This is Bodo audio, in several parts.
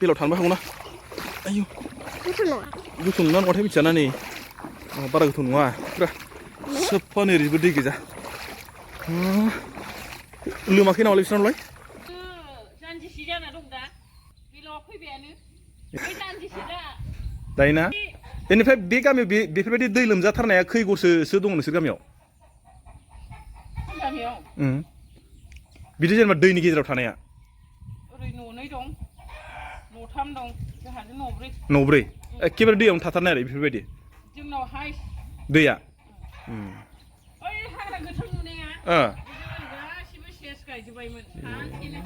बेलाव थांनो हागौ ना आयु गोथौ नङा नङाथाय मिथिया ना नै बारा गोथौ नङा पुरा सोबफानो ओरैबो दै गोजा लोमाखै नामालाय बिसोरनावलाय जानजिसे जाना दं दा बेलावा फैबायानो बै जानजिसे दा दायोना बेनिफ्राय बे गामियाव बेफोरबायदि दै लोमजाथारनाया खै गरसो दङ नोंसोर गामियाव बिदि जेनेबा दैनि गेजेराव थानाया ओरै न'नै दं न'थाम दं जोंहाजों न'ब्रै एखेबारे दैयावनो थाथारनाय आरो बेफोरबायदि जोंनाव हाय दैया ओइ हाग्रा गोथां नुनाया गासिबो सेस गायजोब्बायमोन सानसेनो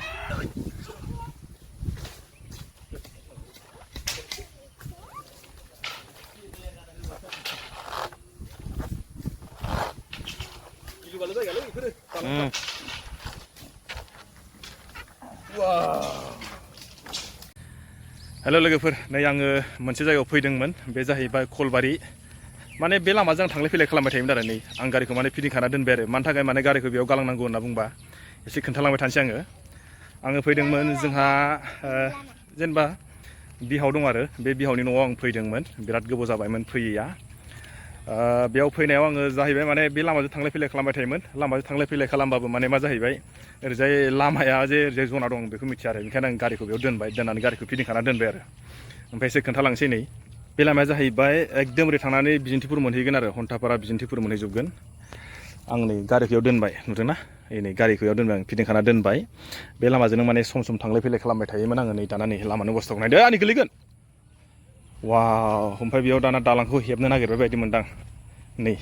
हेल' लोगोफोर नै आङो मोनसे जायगायाव फैदोंमोन बे जाहैबाय कलबारि माने बे लामाजों थांलाय फैलाय खालामबाय थायोमोन आरो नै आं गारिखौ माने फिदिंखाना दोनबाय आरो मानि थाखाय माने गारिखौ बेयाव गालांनांगौ होनना बुंबा एसे खोन्थालांबाय थानोसै आङो फैदोंमोन जोंहा जेनेबा बिहाव दं आरो बे बिहावनि न'आव आं फैदोंमोन बिराद गोबाव जाबायमोन फैयैया बेयाव फैनायाव आङो जाहैबाय माने बे लामाजों थांलाय फैलाय खालामबाय थायोमोन लामाजों थांलाय फैलाय खालामबाबो माने मा जाहैबाय ओरैजाय लामाया जे ओरैजाय जना दं बेखौ मिथिया आरो ओंखायनो आं गारिखौ बेयाव दोननानै गारिखौ फिदिंखाना दोनबाय आरो ओमफ्राय एसे खोन्थालांसै नै बे लामाया जाहैबाय एकदम ओरै थांनानै बिजिन्थिपुर मोनहैगोन आरो हन्थापारा बिजिन्थिपुर मोनहैजोबगोन आं नै गारिखौ बेयाव दोनबाय नुदोंना नै गारिखौ बेयाव दोनबाय आं फिदिंखाना दोनबाय बे लामाजोंनो माने सम सम थांलाय फैलाय खालामबाय थायोमोन आङो नै दाना नै लामानि अबस्थाखौ नायदो आंनि गोलैगोन वाव ओमफ्राय बेयाव दाना दालांखौ हेबनो नागिरबाय बायदि मोनदां नै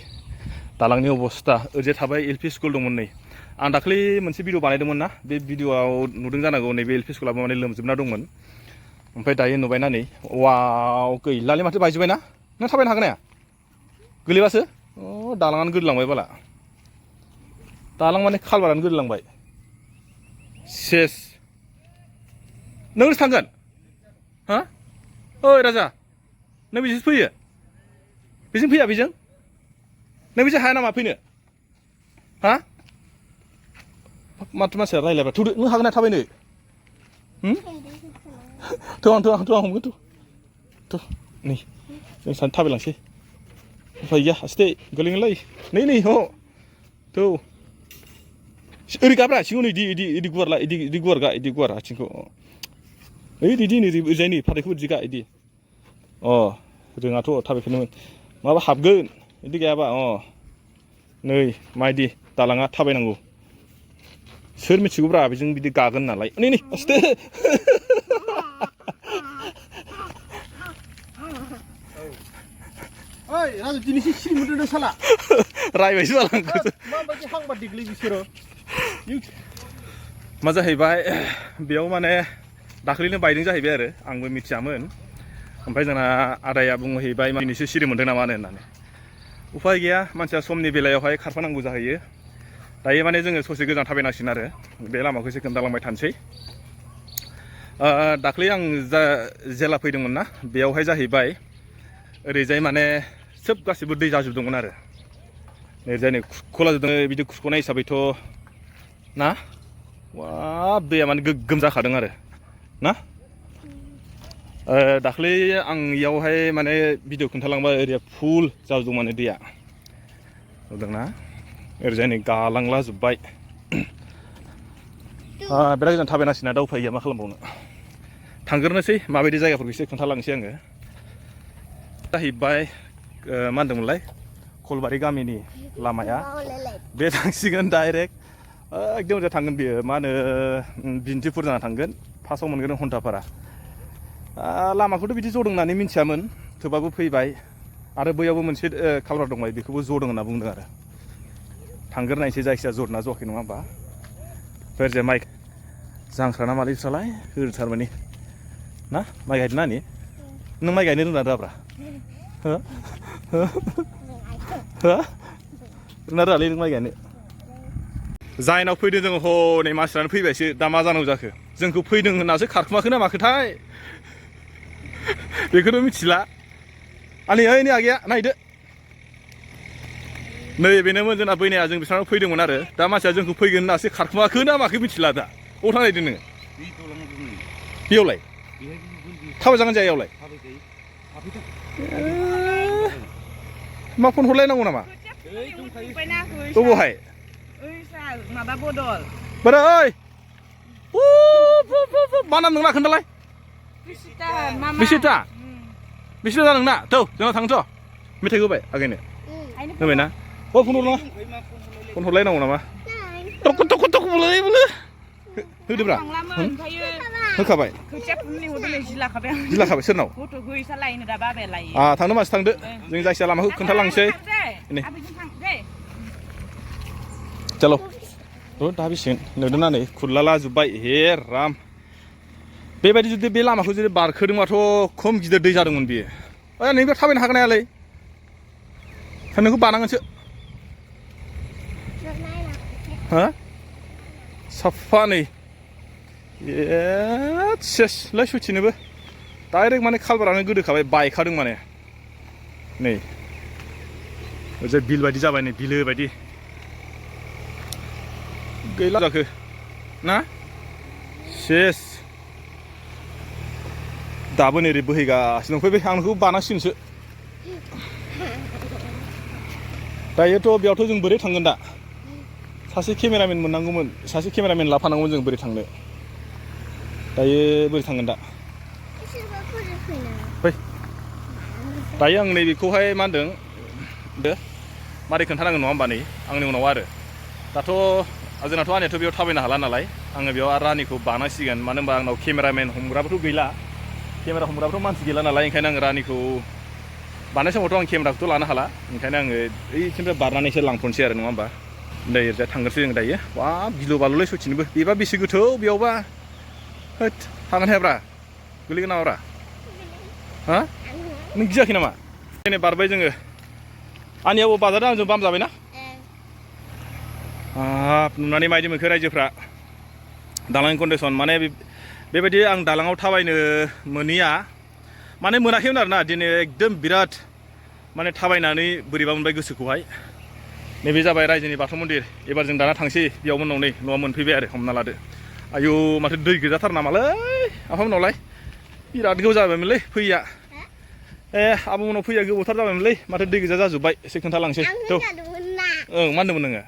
दालांनि अबस्था ओरैजाय थाबाय एल पि स्कुल दंमोन नै आं दाखालि मोनसे भिडिअ बानायदोंमोन ना बे भिडिअआव नुदों जानांगौ नैबे एल पि स्कुलाबो माने लोमजोबना दंमोन ओमफ्राय दायो नुबायना नै वाव गैलालै माथो बायजोब्बायना नों थाबायनो हागोन ना गोलैबासो दालाङानो गोदोलांबाय बाला दालां माने खालबारानो गोदोलांबाय सेस नोंसो थांगोन हा ओइ राजा नों बेजोंसो फैयो बेजों फैया बेजों नों बेजों हाया नामा फैनो हा माथो मानसिया रायलायबा थौदो नों हागोन ना थाबायनो आं हमगोन थ' नै जों सानै थाबायलांसै उफाय गैया आसथे गोलैगोनलै नै ह थौ ओरै गाब्रा सिङाव नै इदि गुवारला इदि गुवार गा इदि गुवार आथिंखौ इदि ओरैजाय नै फादैखौ इदि गा इदि रोङाथ' थाबायफेरनोमोन माबा हाबगोन इदि गायाबा नै मायदि दालाङा थाबायनांगौ सोर मिथिगौब्रा बेजों बिदि गागोन नालाय नै आसथे ओइ राजु दिनैसो सिरि मोनदों साला रायबायसो जालांखो माबायदि हांबा देग्लै बिसोरो मा जाहैबाय बेयाव माने दाख्लैनो बायदों जाहैबाय आरो आंबो मिथियामोन ओमफ्राय जोंना आदाया बुंहैबाय दिनैसो सिरि मोनदों नामा होननानै उफाय गैया मानसिया समनि बेलायावहाय खारफानांगौ जाहैयो दायो माने जोङो ससे गोजान थाबायनांसिगोन आरो बे लामाखौ एसे खोन्थालांबाय थानोसै दाख्लै आं जेला फैदोंमोन ना बेयावहाय जाहैबाय ओरैजाय माने सोब गासिबो दै जाजोबदोंमोन आरो ओरैजाय नै खुरख'लाजोबदों बिदि खुरख'नाय हिसाबैथ' ना वा दैया माने गोग्गोम जाखादों आरो ना दाख्लै आं इयावहाय माने भिडिअ खोन्थालांबाय ओरै फुल जाजोबदों माने दैया नुदोंना ओरैजाय नै गालांला जोब्बाय बिराद गोजान थाबायनांसिगोन दा उफाय गैया मा खालामबावनो थांग्रोनोसै माबायदि जायगाफोरखौ एसे खोन्थालांसै आङो जाहैबाय मा होनदोंमोनलाय कलबारि गामिनि लामाया बे थांसिगोन डाइरेक्ट एकदम ओरै थांगोन बियो मा होनो बिजिन्थिपुर जाना थांगोन फार्स्टआव मोनगोन हन्थापारा लामाखौथ' बिदि जदों होननानै मिथियामोन थेवबाबो फैबाय आरो बैयावबो मोनसे खालभार दंबाय बेखौबो जदों होनना बुंदों आरो थांग्रोनायसै जायखिजाया जदना जवाखै नङा होमबा ओरैजाय माइ जांख्रा ना मालै बिस्रालाय होथारमानि ना माइ गायदों ना नों माइ गायनो रोंना रोङाब्रा रोंना रोङालै नों माइ गायनो जायनाव फैदों जोङो हनै मानसिफ्रानो फैबायसो दा मा जानांगौ जाखो जोंखौ फैदों होननासो खारखुमाखो ना माखोथाय बेखौनो मिथिला आंनि ओइ नै आगैया नायदो नै बेनोमोन जोंना बैनाया जों बिसोरनाव फैदोंमोन आरो दा मानसिया जोंखौ फैगोन होननासो खारखुमाखो ना माखो मिथिला दा अबाव थांनायदों नोङो बेयावलाय थाबाय जागोन जायगायावलाय मा फन हरलायनांगौ नामा बबेहाय माबा बदल बोरै मा नाम नोंना खोन्थालाय बिसिता बिसिता नोंना थौ जोंना थांनोथ' मेथाइ होबाय आगैनो होबायना फन हरनाङा फन हरलायनांगौ नामा टक टक टक बोलै होदोब्रा होखाबाय जिलाखाबाय सोरनाव थांनो मानसि थांदो जों जायखिया लामाखौ खोन्थालांसै चलो दा बेसिगोन नुदोंना नै खुरलाला जोब्बाय हे राम बेबायदि जुदि बे लामाखौ जुदि बारखोदोंबाथ' खम गिदिर दै जादोंमोन बियो नैबे थाबायनो हागोन हायालै नोंखौ बानांगोनसो हा साफा नै सेसलाय सयथिनोबो डाइरेक्ट माने खालबारानो गोदोखाबाय बायखादों माने नै ओजों बिल बायदि जाबाय नै बिलो बायदि गैला जाखो ना सेस दाबो नै ओरै बोहैगासिनो दंफैबाय आं नोंखौ बानांसिगोनसो दायोथ' बेयावथ' जों बोरै थांगोन दा सासे केमेरामेन मोननांगौमोन सासे केमेरामेन लाफानांगौमोन जों बोरै थांनो दायो बोरै थांगोन दा फै दायो आं नैबेखौहाय मा होनदों मारै खोन्थानांगोन नङा होमबा नै आंनि उनाव आरो दाथ' जोंनाथ' आंनियाथ' बेयाव थाबायनो हाला नालाय आङो बेयाव आरो रानिखौ बानांसिगोन मानो होनबा आंनाव केमेरामेन हमग्राबोथ' गैला केमेरा हमग्राबोथ' मानसि गैला नालाय ओंखायनो आं रानिखौ बानाय समावथ' आं केमेराखौथ' लानो हाला ओंखायनो आङो ओइथिंनिफ्राय बारनानैसो लांफनोसै आरो नङा होमबा नै ओरैजाय थांगोरसै जों दायो बा गिलु बालुलाय सयथिनोबो बेबा बेसे गोथौ बेयावबा होद थांगोन हायाब्रा गोलैगोन नामाब्रा हा नों गियाखै नामा दिनै बारबाय जोङो आंनियाव बाजारजों आंजों बाम जाबायना नुनानै मायदि मोनखो रायजोफ्रा दालांनि कन्डिसन माने बेबायदि आं दालाङाव थाबायनो मोनैया माने मोनाखैमोन आरोना दिनै एकदम बिराद माने थाबायनानै बोरैबा मोनबाय गोसोखौहाय नैबे जाबाय रायजोनि बाथौ मन्दिर एबार जों दाना थांसै बेयावमोन उनाव नै न'आ मोनफैबाय आरो हमना लादो आयौ माथो दै गोजाथार नामालै आफामोनावलाय बिराद गोबाव जाबायमोनलै फैया आब'मोनाव फैया गोबावथार जाबायमोनलै माथो दै गोजा जाजोब्बाय एसे खोन्थालांसै थ' मा होनदोंमोन नोङो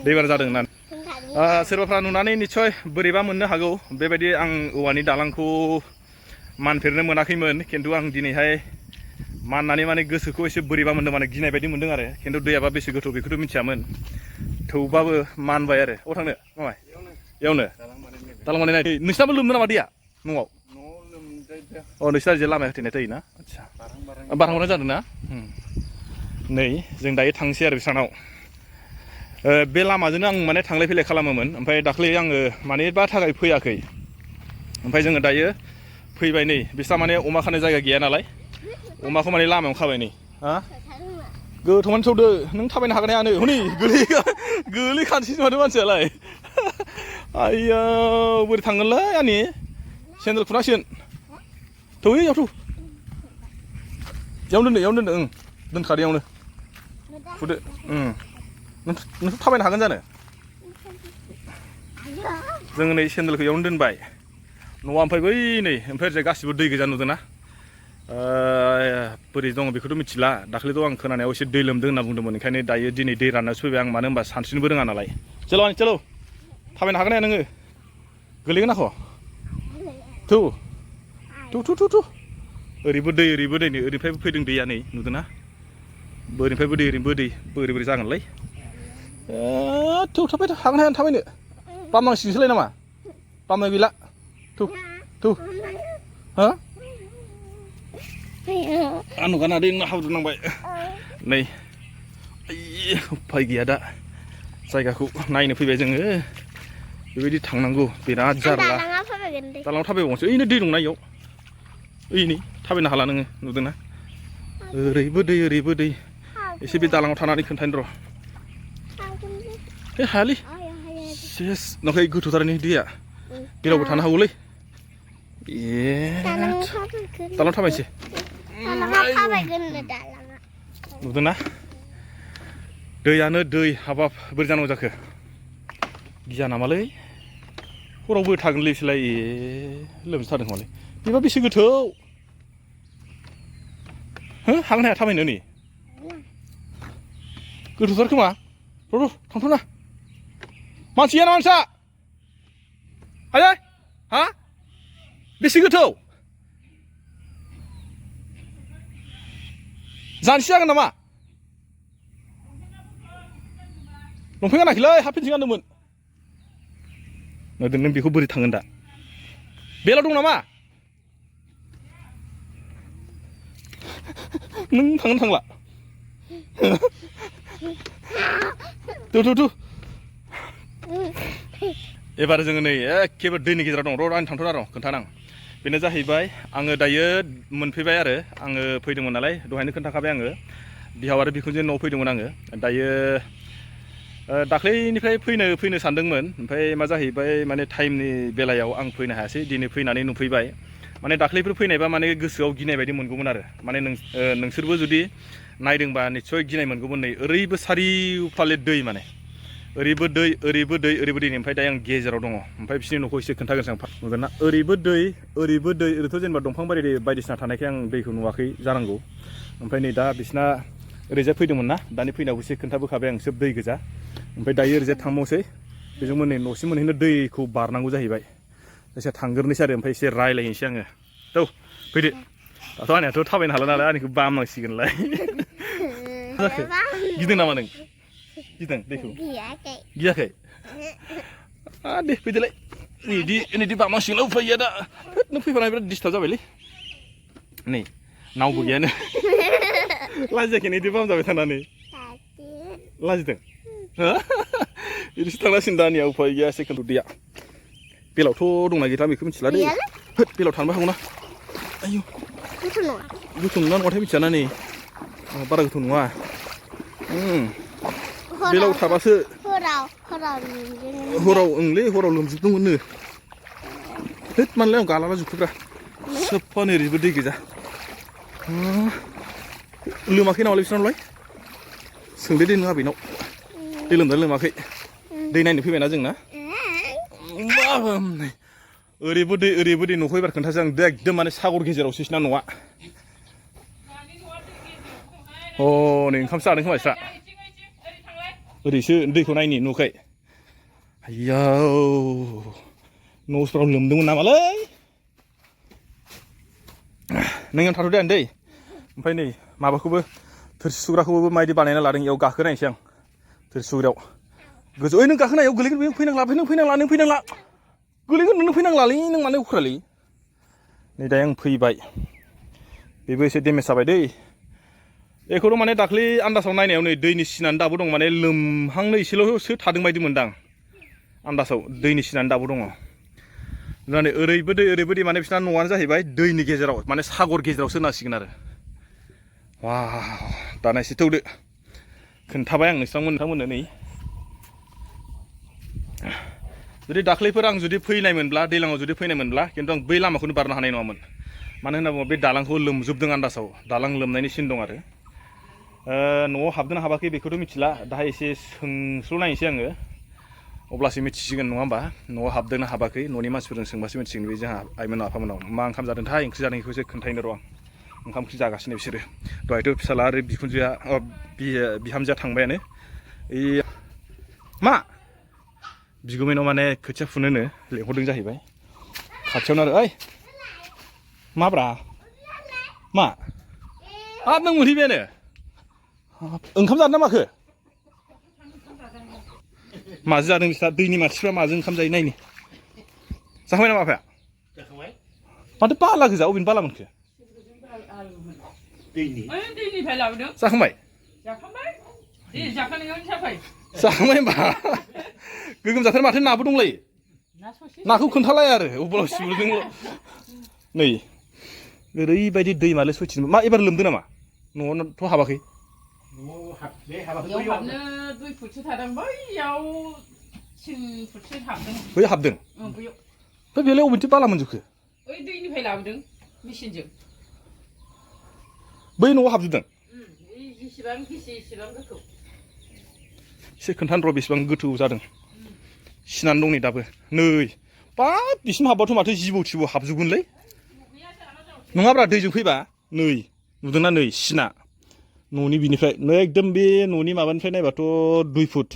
दैबाना जादों होननानै सोरबाफ्रा नुनानै निस्सय बोरैबा मोननो हागौ बेबायदि आं औवानि दालांखौ मानफेरनो मोनाखैमोन खिन्थु आं दिनैहाय माननानै माने गोसोखौ एसे बोरैबा मोन्दों माने गिनाय बायदि मोन्दों आरो खिन्थु दैयाबा बेसे गोथौ बेखौथ' मिथियामोन थेवबाबो मानबाय आरो अ थांनो मामाय बेयावनो दालां बानायनाय नोंसिनाबो लोमदों नामा दैया न'आव अ नोंसिना जे लामाया होथेनाय दै ना आदसा बारहांनाय जादों ना नै जों दायो थांसै आरो बिस्रानाव बे लामाजोंनो आं माने थांलाय फैलाय खालामोमोन ओमफ्राय दाख्लै आङो मानिबा थाखाय फैयाखै ओमफ्राय जोङो दायो फैबाय नै बिस्रा माने अमा खानाय जायगा गैया नालाय अमाखौ माने लामायावनो खाबाय नै हा गोथौमानि सौदो नों थाबायनो हागोन हाया नै हनै गोलैखानोसै माथो मानसियालाय आइया बोरै थांगोनलै आंनि सेन्देल खुनांसिगोन थौ इयाव थौ इयावनो दोनदो दोनखादो इयावनो खुदो नोंथ' थाबायनो हागोन जानो जोङो नै सेन्देलखौ इयावनो दोनबाय न'आ ओमफ्राय बै नै ओमफ्राय ओरैजाय गासिबो दै गोजा नुदोंना बोरै दङ बेखौथ' मिथिला दाख्लैथ' आं खोनानायाव एसे दै लोमदों होनना बुंदोंमोन ओंखायनो दायो दिनै दै राननासो फैबाय आं मानो होनबा सानस्रिनोबो रोङा नालाय चलो थाबायनो हागोन ना नोङो गोलैगोन आख' थौ ओरैबो दै नै ओरैनिफ्रायबो फैदों दैया नै नुदोंना बोरैनिफ्रायबो दै ओरैनोबो दै बोरै जागोनलै थौ थाबाय हागोन हाया थाबायनो बामनांसिगोनसोलाय नामा बामनाय गैला थौ हा आंनो गाना दै हाब्रु नांबाय नै उफाय गैया दा जायगाखौ नायनो फैबाय जोङो बेबायदि थांनांगौ बिराद जारला दालाङाव थाबायबावनोसै ओइनो दै दंना इयाव ओइनै थाबायनो हाला नोङो नुदोंना ओरैबो दै एसे बे दालाङाव थानानै खोन्थानो र' हायालै सेस नाथाय गोथौथारनि दैया बेलावबो थानो हागौलै दालां थाबायसै नुदोंना दैयानो दै हाबाब बोरै जानांगौ जाखो गिया नामालै हरावबो थागोनलै बिसोरलाय लोमजाथारदों खोमालै बेबा बेसे गोथौ हो हागोन हाया थाबायनो नै गोथौथार खोमा र' थांथ'ना मानसि गैया ना मानसिया आयै हा बेसे गोथौ जानसि जागोन नामा लंपेन्ट गानाखैलै हाफ पेन्टसो गानदोंमोन नों बेखौ बोरै थांगोन दा बेलाव दं नामा नों थांगोन थांला थु एबार जोङो नै एखेबारे दैनि गेजेराव दं र' आं थांथ'ना र' खोन्थानां बेनो जाहैबाय आङो दायो मोनफैबाय आरो आङो फैदोंमोन नालाय दहायनो खोन्थाखाबाय आङो बिहाव आरो बिखुनजोनि न'आव फैदोंमोन आङो दायो दाख्लैनिफ्राय फैनो सानदोंमोन ओमफ्राय मा जाहैबाय माने टाइमनि बेलायाव आं फैनो हायासै दिनै फैनानै नुफैबाय माने दाख्लैफोर फैनायबा माने गोसोआव गिनाय बायदि मोनगौमोन आरो माने नोंसोरबो जुदि नायदोंबा निस्सय गिनाय मोनगौमोन नै ओरैबो सारिउफाले दै माने ओरैबो दै ओमफ्राय दा आं गेजेराव दङ ओमफ्राय बिसोरनि न'खौ एसे खोन्थागोनसै आं नुगोन ना ओरैबो दै ओरैथ' जेनेबा दंफां बारि बायदिसिना थानायखाय आं दैखौ नुवाखै जानांगौ ओमफ्राय नै दा बिसिना ओरैजाय फैदोंमोन ना दानि फैनायाव एसे खोन्थाबोखाबाय आं सोब दै गोजा ओमफ्राय दायो ओरैजाय थांबावसै बेजों मोनै न'सिम मोनहैनो दैखौ बारनांगौ जाहैबाय एसे थांग्रोनोसै आरो ओमफ्राय एसे रायलायनोसै आङो औ फैदो दाथ' आंनियाथ' थाबायनो हाला नालाय आंनिखौ बामनांसिगोनलाय गिदों नामा नों गिदों दैखौ गियाखै दे फैदोलाय नैदि बामनांसिगोनलाय उफाय गैया दा नों फैफानाय बिराद डिस्टार्ब जाबायलै नै नावबो गैयानो लाजियाखै नैदि बाम जाबाय थानानै लाजिदों बिदिसो थांनांसिगोन दानिया उफाय गैया सेकेन्ड दैया बेलावथ' दंना गैया बेखौ मिथिला दे बेलाव थानोबो हागौना आयौ गोथौ नङा नङाथाय मिथियाना नै बारा गोथौ नङा बेलाव थाबासो हराव लोमजोबदोंमोननो होद मानलाय आं गालाला जोबखोब्रा सोबफानो ओरैबो दै गोजा लोमाखै नामालाय बिसोरनावलाय सोंदो दे नों आबैनाव दै लोमदों लोमाखै दै नायनो फैबायना जोंना ओरैबो दै न'खौ एबार खोन्थासै आं एकदम माने सागर गेजेरावसो ना न'आ नै ओंखामसो जादों खोमा बिस्रा ओरैसो दैखौ नायनि नुखाय आयौ न'सफ्राव लोमदोंमोन नामालै नों थाथ' दे दै ओमफ्राय नै माबाखौबो थोरसि सुग्राखौबो माबायदि बानायना लादों इयाव गाखोनायसै आं थोरसि सुग्रायाव गोजौ नों गाखोनायाव गोलैगोन बे फैनांला गोलैगोन नों फैनांलालै नों मानो उखुरालै नै दा आं फैबाय बेबो एसे डेमेज जाबाय दै बेखौथ' माने दाख्लै आन्दासाव नायनायाव नै दैनि सिनानो दाबो दं माने लोमहांनो एसेल'सो थादों बायदि मोनदां आन्दासाव दैनि सिनानो दाबो दङ माने ओरैबो दै माने बिसिना न'आनो जाहैबाय दैनि गेजेराव माने सागर गेजेरावसो होनांसिगोन आरो दाना एसे थौदो खोन्थाबाय आं नोंथांमोननो नै जुदि दाख्लैफोर आं जुदि फैनायमोनब्ला दैज्लाङाव जुदि फैनायमोनब्ला खिन्थु आं बै लामाखौनो बारनो हानाय नङामोन मानो होनना बुङोब्ला बे दालांखौ लोमजोबदों आन्दासाव दालां लोमनायनि सिन दं आरो न'आव हाबदोंना हाबाखै बेखौथ' मिथिला दाहाय एसे सोंस्ल'नायनोसै आङो अब्लासो मिथिसिगोन नङा होमबा न'आव हाबदोंना हाबाखै न'नि मानसिफोरजों सोंबासो मिथिसिगोन बे जोंहा आइमोनाव आफामोनाव मा ओंखाम जादोंथाय ओंख्रि जादों बेखौसो खोन्थायनो र' आं ओंखाम ओंख्रि जागासिनो बिसोरो दहायथ' फिसाला आरो बिखुनजोआ बिहामजोआ थांबायानो मा बिगुमैनाव माने खोथिया फुनोनो लेंहरदों जाहैबाय खाथियावनो आरो ओइ माब्रा मा नों मोनहैबायानो ओंखाम जादों ना माखो माजों जादों बिस्रा दैनि मानसिफ्रा माजों ओंखाम जायो नायनि जाखांबाय नामा आफाया माथो बाला गोजा अबेनि बाला मोनखो दैनिफ्राय लाबोदों जाखांबाय जाखांबाय होनबा गोगोम जाथार माथो नाबो दंलायो नाखौ खोन्थालाय आरो अब्लाव सिबुदों नै ओरैबायदि दैमालै सयथिनो मा एबार लोमदों नामा न'आवथ' हाबाखै बै हाबदों बै बेलाय अबेनिथो बाला मोनजोबखो दैनिफ्राय लाबोदों मेचिनजों बै न'आव हाबजोबदों जेसेबां गिसि एसेबां गोथौ एसे खोन्थानो र' बेसेबां गोथौ जादों सिनानै दं नै दाबो नै बाब बिसिम हाबबाथ' माथो जिबौ थिबौ हाबजोबगोनलै नङाब्रा दैजों फैबा नै नुदोंना नै सिना न'नि बिनिफ्राय नै एकदम बे न'नि माबानिफ्राय नायबाथ' 2 फुट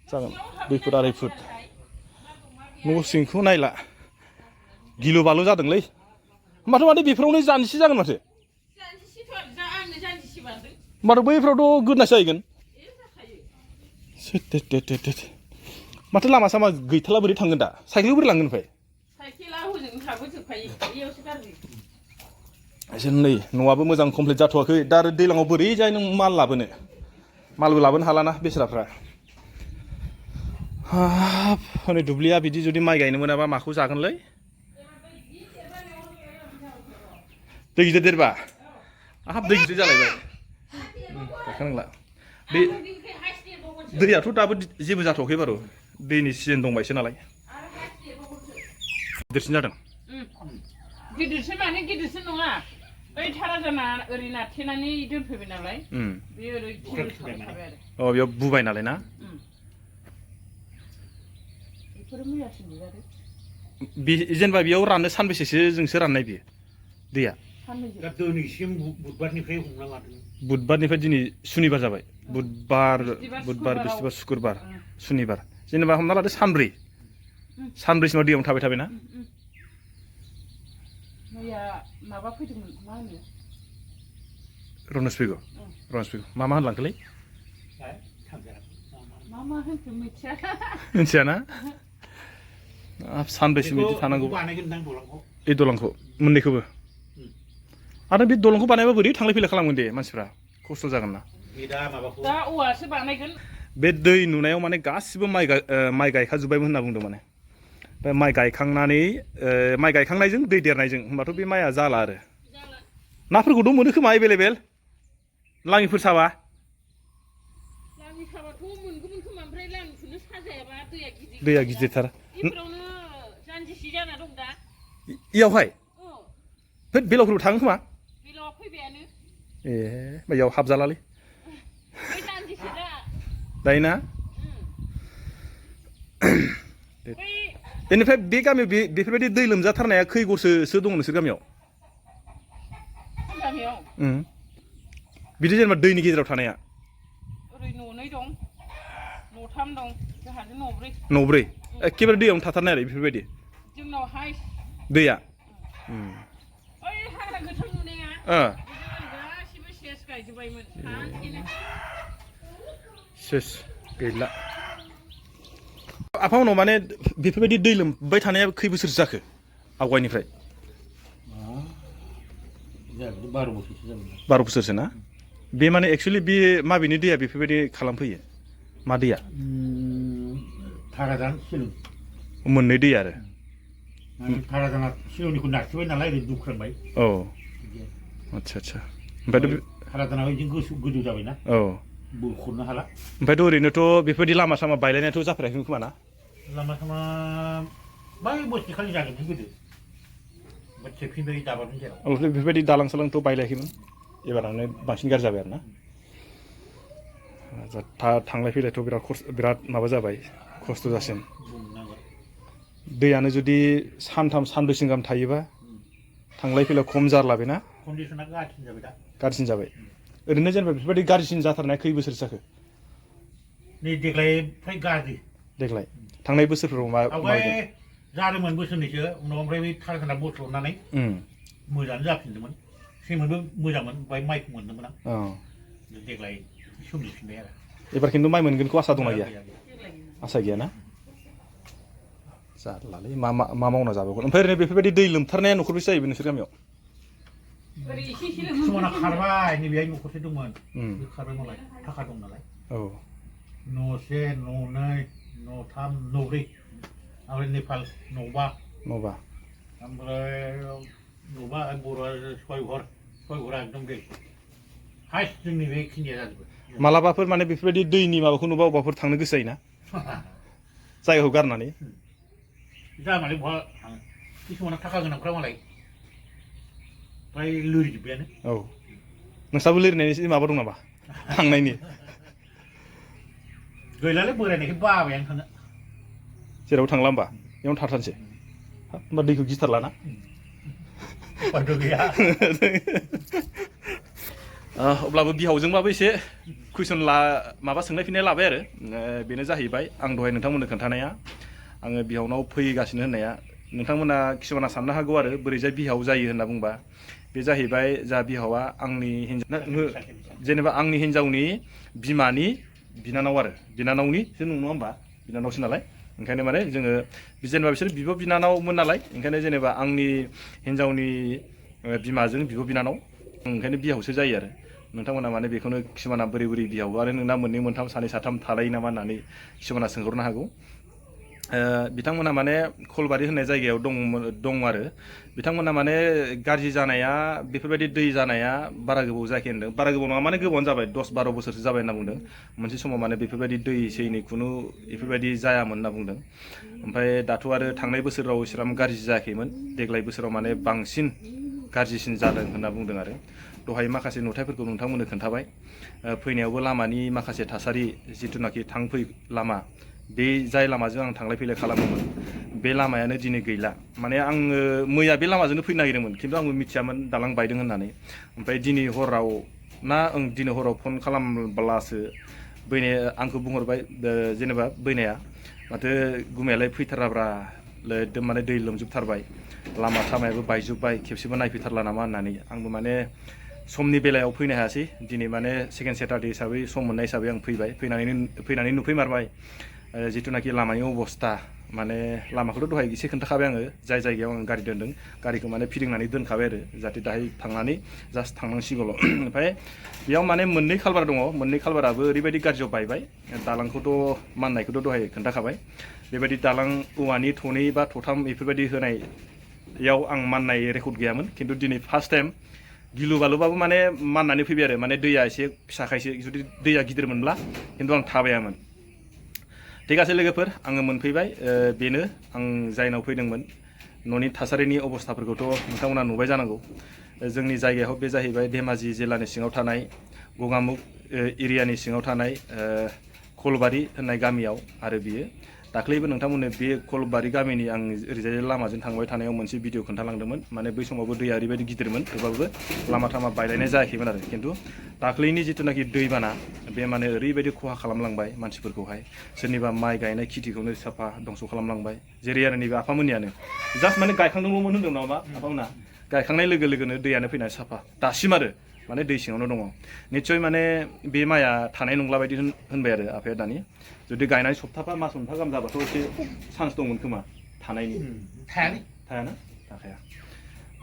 जागोन 2 फुट 2.5 फुट न' सिंखौ नायला गिलु बालु जादोंलै होमबाथ' माथो बेफोरावनो जानजिसे जागोन माथो जानजिसेथ' आरो दा आंनो जानजिसे बारदों होमबाथ' बैफोरावथ' गोदनासो जाहैगोन माथो लामा सामा गैथारला बोरै थांगोन दा साइकेल बोरै लांगोन ओमफ्राय साइकेला हजों थाबोजोबखायो बेयावसो गारबोयो एसे नै न'आबो मोजां कमप्लिट जाथ'वाखै दा आरो दैलाङाव बोरै जाय नों माल लाबोनो मालबो लाबोनो हालाना बेसेराफ्रा हाब हनै दुब्लिया बिदि जुदि माइ गायनो मोनाबा माखौ जागोनलै दै गिदिर देरबा हाब दै गिदिर जालायबाय गायखानांला बे दैयाथ' दाबो जेबो जाथ'वाखै बारु दैनि सिजोन दंबायसो नालाय गिदिरसिन जादों गिदिरसिन माने गिदिरसिन नङा बै थाराजाना ओरै नारथेनानै दोनफैबाय नालाय बे ओरै थाबाय आरो बेयाव बुबाय नालाय ना बेफोरो मैयासिन आरो जेनेबा बेयाव राननो सानबेसेसो जोंसो राननाय बियो दैया दिनैसिम बुधबारनिफ्राय हमना लादों बुधबारनिफ्राय दिनै सुनिबार जाबाय बुधबार बिस्थिबार शुक्रबार सुनिबार जेनेबा हमना लादो सानब्रैसिमाव दैयावनो थाबाय थाबायना मैया माबा फैदोंमोन मा होनो रनज फैगौ मा होनलांखोलै मा होनखो मिथियाना सानब्रैसिम बिदि थानांगौ बे दलंखौ मोननैखौबो आरो बे दलंखौ बानायबा बोरै थांलाय फैलाय खालामगोन दे मानसिफ्रा खस्थ' जागोन ना दा औवासो बानायगोन बे दै नुनायाव माने गासिबो माइ गायखाजोब्बायमोन होनना बुंदों माने बे माइ गायखांनायजों दै देरनायजों होनबाथ' बे माइआ जाला आरो नाफोरखौथ' मोनो खोमा एभेलेबेल लाङिफोर साबा लाङि साबाथ' मोनगौमोन खोमा ओमफ्राय लाङिखौनो साजायाबा दैया गिदिरथार बेफोरावनो जानजिसे जाना दं दा इयावहाय बेलावफोरबो थाङो खोमा बेलावा फैबायानो बेयाव हाबजालालै बै जानजिसे दा दायोना बेनिफ्राय बे गामियाव बेफोरबायदि दै लोमजाथारनाया खै गरसो दङ नोंसोर गामियाव बिदि जेनेबा दैनि गेजेराव थानाया ओरै न'नै दं न'थाम दं जोंहाजों न'ब्रै एखेबारे दैयावनो थाथारनाय आरो बेफोरबायदि जोंनाव हाइस दैया ओइ हाग्रा गोथां नुनाया गासिबो सेस गायजोब्बायमोन सानसेनो सेस गैला आफा उनाव माने बेफोरबायदि दै लोमबाय थानाया खै बोसोरसो जाखो आवगायनिफ्राय 12 बोसोरसो ना बे माने एक्सुवेलि बे माबेनि दैया बेफोरबायदि खालामफैयो मा दैया थाराजान सिलं मोननै दै आरो थाराजाना सिलंनिखौ नारसिबाय नालाय ओरै दुख्रांबाय औ आदसा ओमफ्राय थाराजाना बिदिनो गोजौ जाबायना बोखरनो हाला ओमफ्रायथ' ओरैनोथ' बेफोरबायदि लामा सामा बायलायनायाथ' जाफेराखै खोमा ना लामा सामा बै बोसोरखालि जाजोबदों गोदो खेबफिनबाय दाबादों जेराव बेफोरबायदि दालां सालांथ' बायलायाखैमोन एबारानो बांसिन गाज्रि जाबाय आरो ना थांलाय फैलायथ' बिराद माबा जाबाय खस्थ' जासिन दैयानो जुदि सानथाम सानब्रैसिम गाहाम थायोबा थांलाय फैलाय खम जारला बेना कन्डिसना गाज्रिसिन जाबाय ओरैनो जेनेबा बेफोरबायदि गाज्रिसिन जाथारनाया खै बोसोर जाखो नै देग्लाय फ्राय गाज्रि देग्लाय थांनाय बोसोरफोराव आवगाय जादोंमोन बोसोरनैसो उनाव ओमफ्राय बै थारखाना बथलनानै मोजाङानो जाफिनदोंमोन सेमोनबो मोजांमोन ओमफ्राय माइखौ मोनदोंमोन आं देग्लाय सोमजिफिनबाय आरो एबार खिन्थु माइ मोनगोनखौ आसा दंना गैया आसा गैया ना जारलालै मा मावना जाबावगोन ओमफ्राय ओरैनो बेफोरबायदि दै लोमथारनाया न'खरबेसे जायो नोंसोर गामियाव किसुमाना खारबाय नैबेहाय न'खरसे दंमोन खारबाय मालाय थाखा दं नालाय न'से न'नै न'थाम न'ब्रै ओमफ्राय नेपाल न'बा ओमफ्राय न'बा बर'आ 6 घरा एकदम बे हाइस्ट जोंनि बेखिनिया जाजोबो मालाबाफोर माने बेफोरबायदि दैनि माबाखौ नुबा अबावबाफोर थांनो गोसो जायोना जायगाखौ गारनानै जामालाय बहा थाङो किसुमाना थाखा गोनांफ्रा मालाय फ्राय लोरिजोब्बायानो नोंस्राबो लिरनायनि माबा दं नामा थांनायनि गैलालै बोरायनायखाय बाबाय आं थांनो जेरावबो थांला होमबा बेयावनो थाथारसै होमबा दैखौ गिथारलाना उपायथ' गैया अब्लाबो बिहावजोंबाबो एसे कुइसन माबा सोंनाय फिननाय लाबाय आरो बेनो जाहैबाय आं दहाय नोंथांमोननो खोन्थानाया आङो बिहावनाव फैगासिनो होननाया नोंथांमोना किसुमाना साननो हागौ आरो बोरैजाय बिहाव जायो होनना बुंबा बे जाहैबाय जा बिहावा आंनि जेनेबा आंनि हिन्जावनि बिमानि बिनानाव आरो बिनानावनिसो नङा होमबा बिनानावसो नालाय ओंखायनो माने जोङो जेनेबा बिसोर बिब' बिनानावमोन नालाय ओंखायनो जेनेबा आंनि हिन्जावनि बिमाजों बिब' बिनानाव ओंखायनो बिहावसो जायो आरो नोंथांमोना माने बेखौनो किसुमाना बोरै बोरै बिहाव आरो नोंना मोननै मोनथाम सानै साथाम थालायो नामा होननानै किसुमाना सोंहरनो हागौ बिथांमोना माने खलबारि होननाय जायगायाव दं आरो बिथांमोना माने गाज्रि जानाया बेफोरबायदि दै जानाया बारा गोबाव जायाखै होनदों बारा गोबाव नङा माने गोबावानो जाबाय 10-12 बोसोरसो जाबाय होनना बुंदों मोनसे समाव माने बेफोरबायदि दै सैनि खुनु बेफोरबायदि जायामोन होनना बुंदों ओमफ्राय दाथ' आरो थांनाय बोसोराव इसेबां गाज्रि जायाखैमोन देग्लाय बोसोराव माने बांसिन गाज्रिसिन जादों होनना बुंदों आरो दहाय माखासे नुथायफोरखौ नोंथांमोननो खोन्थाबाय फैनायावबो लामानि माखासे थासारि जिथुनाखि थांफै लामा बे जाय लामाजों आं थांलाय फैलाय खालामोमोन बे लामायानो दिनै गैला माने आङो मैया बे लामाजोंनो फैनो नागिरदोंमोन खिन्थु आंबो मिथियामोन दालां बायदों होननानै ओमफ्राय दिनै हराव दिनै हराव फन खालामब्लासो आंखौ बुंहरबाय जेनेबा बैनाया माथो गुमायालाय फैथाराब्रा एकदम माने दै लोमजोबथारबाय लामा सामायाबो बायजोब्बाय खेबसेबो नायफैथारला नामा होननानै आंबो माने समनि बेलायाव फैनो हायासै दिनै माने सेकेन्ड सेटारडे हिसाबै सम मोननाय हिसाबै आं फैनानै नुफैमारबाय जिथुनाखि लामानि अबस्था माने लामाखौथ' दहाय एसे खोन्थाखाबाय आङो जाय जायगायाव आं गारि दोनदों गारिखौ माने फिदिंनानै दोनखाबाय आरो जाहाथे दाहाय थांनानै जास्ट थांनांसिगौल' ओमफ्राय बेयाव माने मोननै खालबार दङ मोननै खालबाराबो ओरैबायदि गाज्रियाव बायबाय दालांखौथ' माननायखौथ' दहाय खोन्थाखाबाय बेबायदि दालां औवानि थनै बा थथाम बेफोरबायदि होनायाव आं माननाय रेकर्ड गैयामोन खिन्थु दिनै फार्स्ट टाइम गिलु बालुबाबो माने माननानै फैबाय आरो माने दैया एसे फिसाखायसो जुदि दैया गिदिरमोनब्ला खिन्थु आं थाबायामोन ठीक आसे लोगोफोर आङो मोनफैबाय बेनो आं जायनाव फैदोंमोन न'नि थासारिनि अबस्थाफोरखौथ' नोंथांमोना नुबाय जानांगौ जोंनि जायगायाव बे जाहैबाय धेमाजि जिल्लानि सिङाव थानाय गगामुग एरियानि सिङाव थानाय खलबारि होननाय गामियाव आरो बियो दाख्लैबो नोंथांमोननो बे खलबारि गामिनि आं ओरैजाय लामाजों थांबाय थानायाव मोनसे भिडिअ खोन्थालांदोंमोन माने बै समावबो दैया ओरैबायदि गिदिरमोन थेवबाबो लामा थामा बायलायनाय जायाखैमोन आरो खिन्थु दाख्लैनि जिथुनाखि दैबाना बे माने ओरैबायदि खहा खालामलांबाय मानसिफोरखौहाय सोरनिबा माइ गायनाय खेथिखौनो साफा दंस' खालामलांबाय जेरै आरो नैबे आफामोननियानो जास्ट माने गायखांदोंल'मोन होनदों नामा आफामोना गायखांनाय लोगो लोगोनो दैयानो फैनानै साफा दासिम आरो माने दै सिङावनो दङ निस्सय माने बे माइया थानाय नंला बायदि होनबाय आरो आफाया दानि जुदि गायनानै सप्ताफा मास मोनफा गाहाम जाबाथ' एसे चान्स दंमोन खोमा थानायनि थायाना थाखाया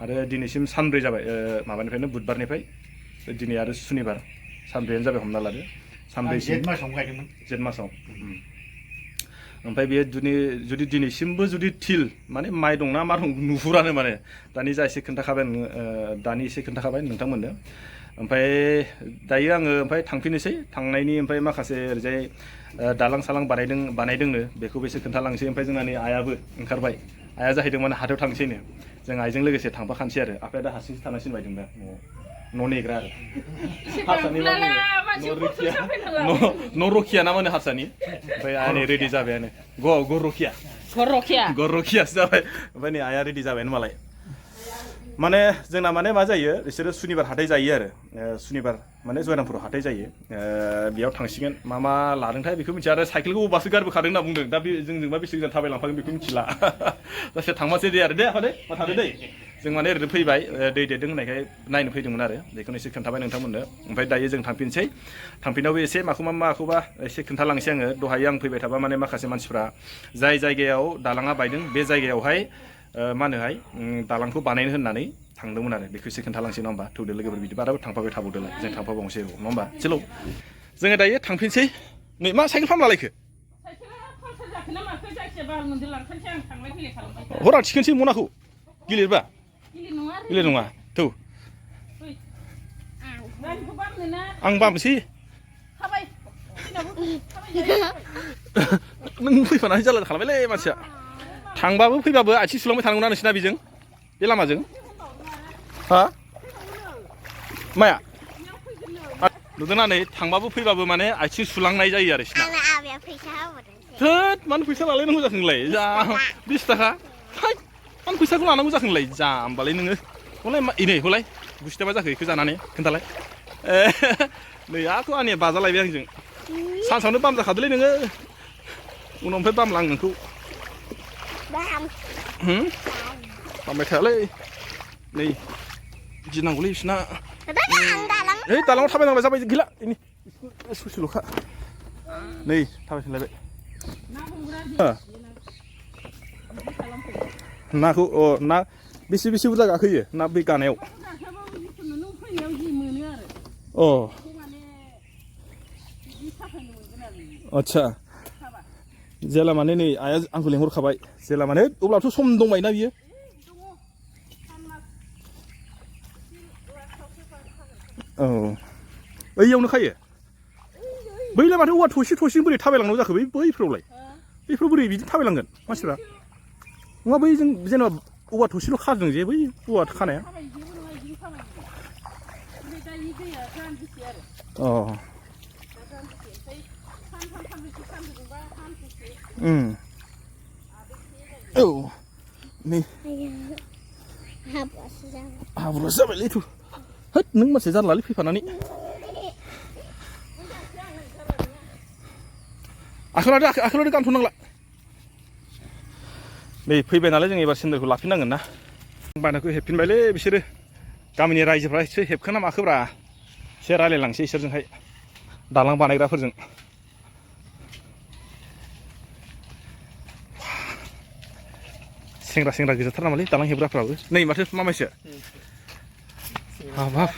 आरो दिनैसिम सानब्रै जाबाय माबानिफ्रायनो बुधबारनिफ्राय दिनै आरो सुनिबार सानब्रैयानो जाबाय हमना लादो सानब्रैसिम जेठ मासाव ओमफ्राय बेयो जुदि दिनैसिमबो जुदि थिल माने माइ दंना मा दं नुहुरानो माने दानि जा एसे खोन्थाखाबाय दानि एसे खोन्थाखाबाय नोंथांमोननो ओमफ्राय दायो आङो ओमफ्राय थांफिननोसै थांनायनि ओमफ्राय माखासे ओरैजाय दालां सालां बानायदोंनो बेखौबो एसे खोन्थालांसै ओमफ्राय जोंना नै आइयाबो ओंखारबाय आइया जाहैदों माने हाथायाव थांसैनो जों आइजों लोगोसे थांफाखानोसै आरो आफाया दा हारसिंसो थानांसिगोन बायदों दा न' नेग्रा आरो न' रखिया ना माने हारसानि ओमफ्राय आइया नै रेडि जाबायानो गरखियासो जाबाय ओमफ्राय नै आइया रेडि जाबायानो मालाय माने जोंना माने मा जायो बिसोरो सुनिबार हाथाय जायो आरो सुनिबार माने जयरामपुराव हाथाय जायो बेयाव थांसिगोन मा लादोंथाय बेखौ मिथिया आरो साइकेलखौ अबासो गारबोखादों होनना बुंदों दा बे जोंजोंबा बेसे गोजान थाबायलांफागोन बेखौ मिथिला जायखिया थांबासो दे आरो दे आफादे मा थादो दै जों माने ओरैनो फैबाय दै देरदों होननायखाय नायनो फैदोंमोन आरो बेखौनो एसे खोन्थाबाय नोंथांमोननो ओमफ्राय दायो जों थांफिनसै थांफिनावबो एसे माखौबा एसे खोन्थालांसै आङो दहाय आं फैबाय थाबा माने माखासे मानसिफ्रा जाय जायगायाव दालाङा बायदों बे जायगायावहाय मा होनोहाय दालांखौ बानायनो होननानै थांदोंमोन आरो बेखौ एसे खोन्थालांसै नङा होमबा थौदो लोगोफोर बिदिबा आरो थांफाबाय थाबावदोलाय जों थांफाबावनोसै नङा होमबा चेल' जोङो दायो थांफिनसै नै मा साइकेल फानला लायखो हरा थिखोनसै मनाखौ गिलिरबा गिलिर नङा थौ आं बामसै नों फैफानानै जाला खालामबायलै मानसिया थांबाबो फैबाबो आथिं सुलांबाय थानांगौना नोंसिना बेजों बे लामाजों हा माया नुदोंना नै थांबाबो फैबाबो माने आथिं सुलांनाय जायो आरो सिना थोद मानो फैसा लालायनांगौ जाखोनलाय जा 20 थाखा मानो फैसाखौ लानांगौ जाखोनलाय जाम्बालाय नोङो हलाय मा इनै हलाय गुस्थिया मा जाखो इखौ जानानै खोन्थालाय नै आखौ आंनिया बाजालायबाय आंजों सानसावनो बाम जाखादोलै नोङो उनावनिफ्राय बामला आं नोंखौ बामबाय थायालै नै गिनांगौलै बिसोरना ओइ दालाङाव थाबायनांबाय जाबाय गैला इनि ससेल'खा नै थाबायफिनलायबाय नाखौ अ ना बेसे बुरजा गाखोयो ना बै गानायाव अ आदसा जेला माने नै आइया आंखौ लेंहरखाबाय जेला माने अब्लाथ' सम दंबाय ना बियो औ बैयावनो खायो बैलाय माथो औवा थसे बोरै थाबायलांनांगौ जाखो बैफोरावलाय बैफोराव बोरै बिदि थाबायलांगोन मानसिफ्रा नङा बै जों जेनेबा औवा थसेल' खादों जे बै औवा खानाया अ औ नै हाब्रुआसो जाबायलै थु होद नों मानसि जारलालै फैफानानै आखाइल' गानथ'नांला नै फैबाय नालाय जों एबार सेन्देलखौ लाफिननांगोन ना बानायखौ हेबफिनबायलै बिसोरो गामिनि रायजोफ्रा एसे हेबखोना माखोब्रा एसे रायलायलांसै इसोरजोंहाय दालां बानायग्राफोरजों सेंग्रा गोजाथार नामालै दालां हेबग्राफ्राबो नै माथो मामायसो हाबाब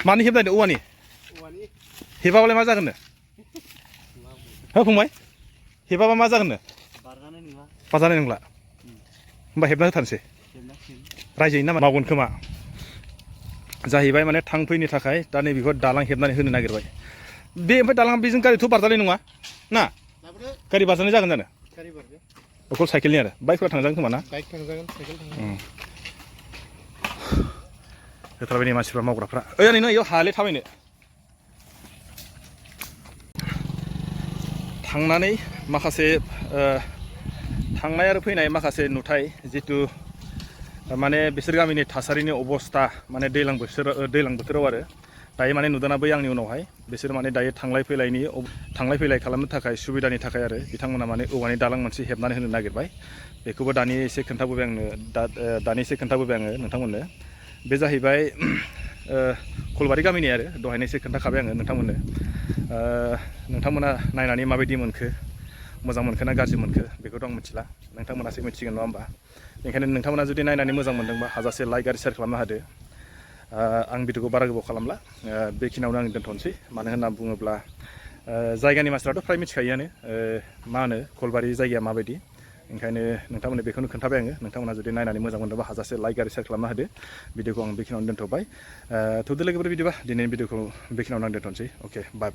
मानि हेबनायदों औवानि हेबाबालाय मा जागोननो हो फंबाय हेबाबा मा जागोननो बाजानाय नंला होमबा हेबना होथारसै रायजोयैनो नामा मावगोन खोमा जाहैबाय माने थांफैनो थाखाय दा नैबेखौ दालां हेबनानै होनो नागिरबाय बे ओमफ्राय दालां बेजों गारिथ' बारजानाय नङा ना गारि बारजानाय जागोन जानो अकल साइकेलनि आरो बाइकफ्रा थांजागोन खोमा ना होथारबाय नै मानसिफ्रा मावग्राफ्रा ओइ नै इयाव हायालै थाबायनो थांनानै माखासे थांनाय आरो फैनाय माखासे नुथाय जितु माने बिसोर गामिनि थासारिनि अबस्था माने दैलां बोथोराव आरो दायो माने नुदोंना बै आंनि उनावहाय बिसोर माने दायो थांलाय फैलाय खालामनो थाखाय सुबिदानि थाखाय आरो बिथांमोना माने औवानि दालां मोनसे हेबनानै होनो नागिरबाय बेखौबो दानि एसे खोन्थाबोबाय आङो नोंथांमोननो बे जाहैबाय खलबारि गामिनि आरो दहायनो एसे खोन्थाखाबाय आङो नोंथांमोना नायनानै माबायदि मोनखो मोजां मोनखो ना गाज्रि मोनखो बेखौथ' आं मिथिला नोंथांमोनासो मिथिगोन नङा होमबा बेनिखायनो नोंथांमोना जुदि नायनानै मोजां मोनदोंबा हाजासे लाइक आरो शेयार खालामना होदो आं भिडिअखौ बारा गोबाव खालामला बेखिनियावनो आं दोनथ'नोसै मानो होनना बुङोब्ला जायगानि मानसिफ्राथ' फ्राय मिथिखायोआनो मा होनो खलबारि जायगाया माबायदि ओंखायनो नोंथांमोननो बेखौनो खोन्थाबाय आङो नोंथांमोना जुदि नायनानै मोजां मोनदोंबा हाजासे लाइक आरो शेयार खालामना होदो भिडिअखौ आं बेखिनियावनो दोनथ'बाय थौदो लोगोफोर बिदिबा दिनैनि भिडिअखौ बेखिनियावनो आं दोनथ'नोसै अके बाय